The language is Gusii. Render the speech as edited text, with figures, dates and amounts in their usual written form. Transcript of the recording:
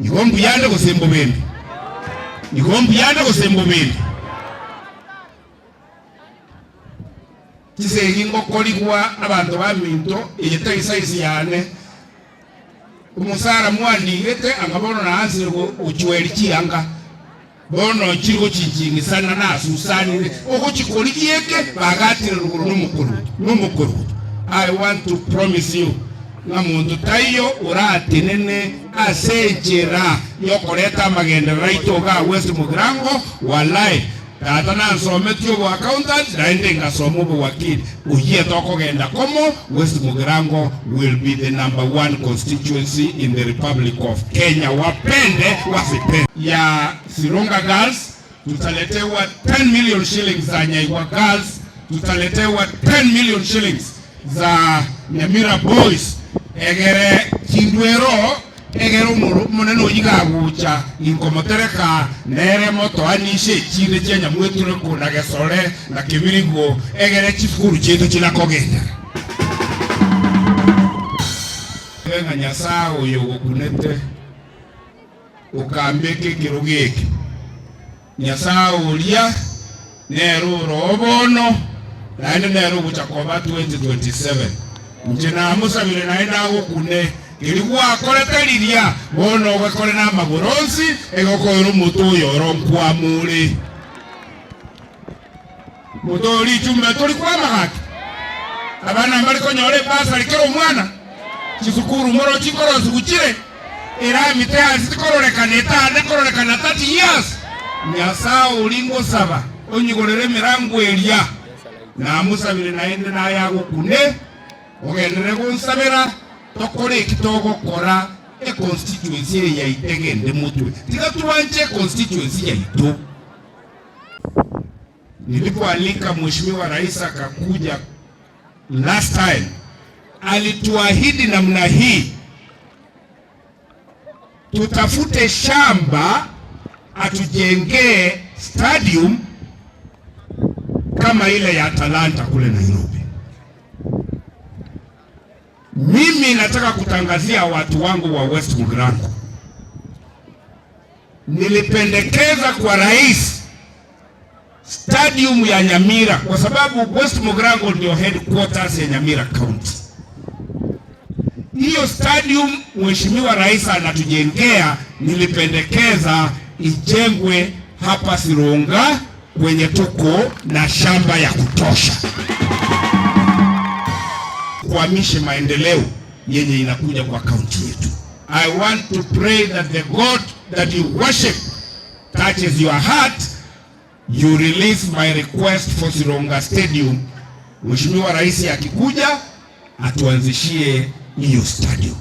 Igo mbuya ande gose mbobende? Igo mbuya ande gose mbobende? Chisegi ngokorigwa abanto baminto, eye tari size yane. Omosara mwandigete anga bono naansire gochweria chianga, bono chiri gochinching'isana nasusanire, ogochikorigia eke bagatire rogoro nomokoruto, nomokoruto. I want to promise you ng'a monto taiyo oratenene ase enchera yokoreta amagenderero aito igaa West Mugirango, walai Tata nansometie oboaccountant naende ngasoma obowakili. Oyio tokogenda komo, West Mugirango will be the number one constituency in the Republic of Kenya wapende wasipende. Ya Sironga Girls tutaletewa 10 million shillings za Nyaigwa Girls tutaletewa 10 million shillings za Nyamira Boys egere chindwero Ekero Omonene oyio gagocha, inkomotereka nere motoanishe echinde chia nyamwetureko, na gesore, na kebirigo, egere chisukuru chiaito chinakogenderera. Ebe ng'a Nyasae oyo ogokunete okambeka ekerogo eke, Nyasae oria nere oroo bono, naende nere ogocha koba 2027. Inche namosabire naende agokune, keria gwakorete riria, bono ogekore namagoro onsi, egokoera omote oyo oro nkwamore. Mote oyo richumbe tori kwama gaki. Abana mbari konyora ebasari kera omwana, chisukuru morochi nkorosigu chire. Erami teanseti kororekana etande kororekana 30 years. Nyasae oria ngosaba onyigorere emerango eria namosabire naende naye agokune ogenderere gonsabera tokore eki togokora econstituency eye yaito egende motwe. Tiga twanche econstituency yaito. Nilipoalika Mheshimiwa Rais akakuja Last time alituahidi namna hii, tutafute shamba atujengee stadium kama ile ya Talanta kule Nairobi. Mimi nataka kutangazia watu wangu wa West Mugirango, nilipendekeza kwa rais Stadium ya Nyamira kwa sababu West Mugirango ndio headquarters ya Nyamira County. Hiyo stadium Mheshimiwa Rais anatujengea, nilipendekeza ijengwe hapa Sironga kwenye tuko na shamba ya kutosha, kuhamishe maendeleo yenye inakuja kwa kaunti yetu. I want to pray that the God that you worship touches your heart you release my request for Sironga Stadium. Mheshimiwa Rais akikuja atuanzishie hiyo stadium.